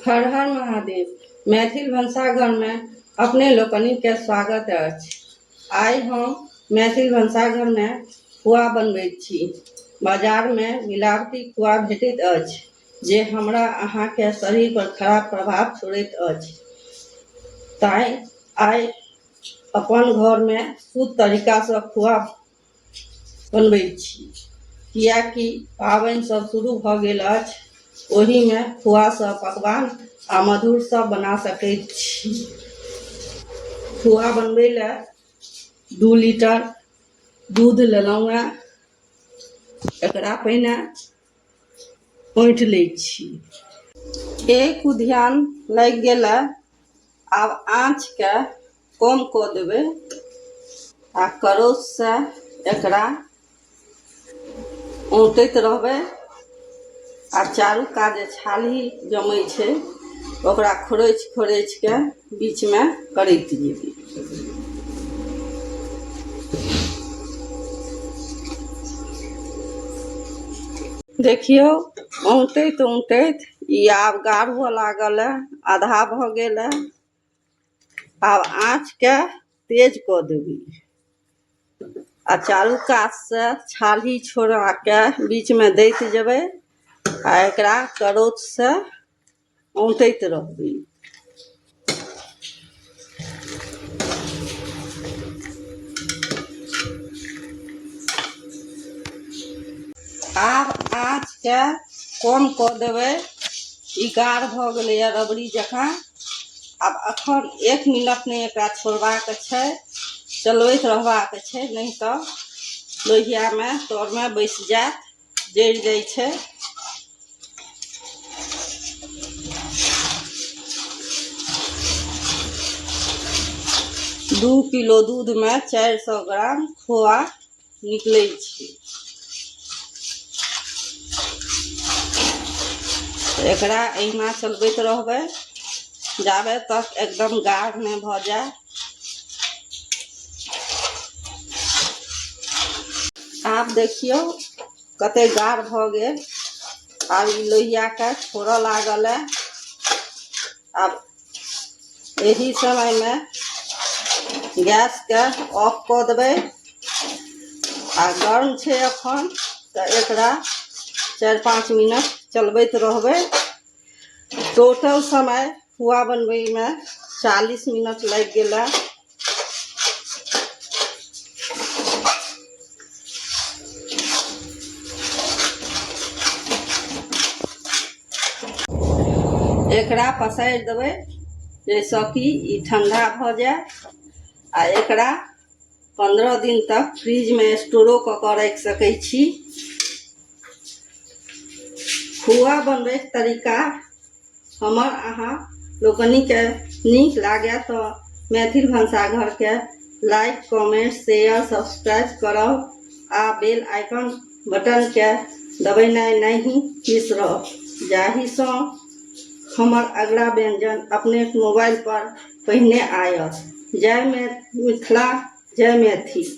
हर हर महादेव। मैथिल भनसाघरमे अपने लोकनिके स्वागत अछि। आइ हम मैथिल भनसाघरमे खोआ बनबैत छी। बाजारमे मिलावटी खोआ भेटैत अछि जे हमरा अहाँके शरीर पर खराब प्रभाव छोड़ैत अछि। ताहि आइ अपन घरमे शुद्ध तरीकासँ खोआ बनबैत छी, किएकि पाबनि सब शुरू भऽ गेल अछि। ओहिमे खोआसँ पकवान आ मधुर सब बना सकैत छी। खोआ बनबै लए 2 लीटर दूध लेलहुँ हेँ। एकरा पहिने औंटि लै छी। एक उधियान लागि गेल। आब आँचके कम कऽ देबै आ करौछसँ एकरा औंटैत रहबै आ चारू कात जे छालही जमै छै ओकरा खोरचि खोरचि कऽ बीचमे करैत जेबै। देखियौ, औंटैत औंटैत ई आब गाढ़ हुअ लागल है, आधा भऽ गेल है। आब आँचके तेज कऽ देबै आ चारू कातसँ छालही छोड़ाके बीचमे दैत जेबै आ एकरा करौछसँ औंटैत रहबै। आब आँचके कम कऽ देबै। ई गाढ़ भऽ गेलैए रबड़ी जकाँ। आब अखन 1 मिनट नहि एकरा छोड़बाक छै, चलबैत रहबाक छै, नहि तऽ लोहियामे तरमे बैस जायत, जरि जाइ छै। 2 किलो दूधमे 400 ग्राम खोआ निकलै छै। एकरा एहिना चलबैत रहबै जाबे तक एकदम गाढ़ नहि भऽ जाय। आब देखियौ कते गाढ़ भऽ गेल। आब ई लोहियाके छोड़ऽ लागल है। आब एहि समयमे गैसके ऑफ कऽ देबै आ गर्म छै अखन तऽ एकरा 4-5 मिनट चलबैत रहबै। टोटल समय खोआ बनबैमे 40 मिनट लागि गेल। एकरा पसारि देबै जाहिसँ कि ई ठंडा भऽ जाय आ एकरा 15 दिन तक फ्रिजमे स्टोरो कऽ कऽ राखि सकै छी। खोआ बनबैके तरीका हमर अहाँ लोकनिके नीक लागए तऽ मैथिल भनसाघरके लाइक, कमेंट, शेयर, सब्सक्राइब करब आ बेल आइकन बटनके दबेनाइ नहि बिसरब, जाहिसँ हमर अगला व्यंजन अपनेक मोबाइल पर पहिने आयत। जय मिथिला, जय मैथिल।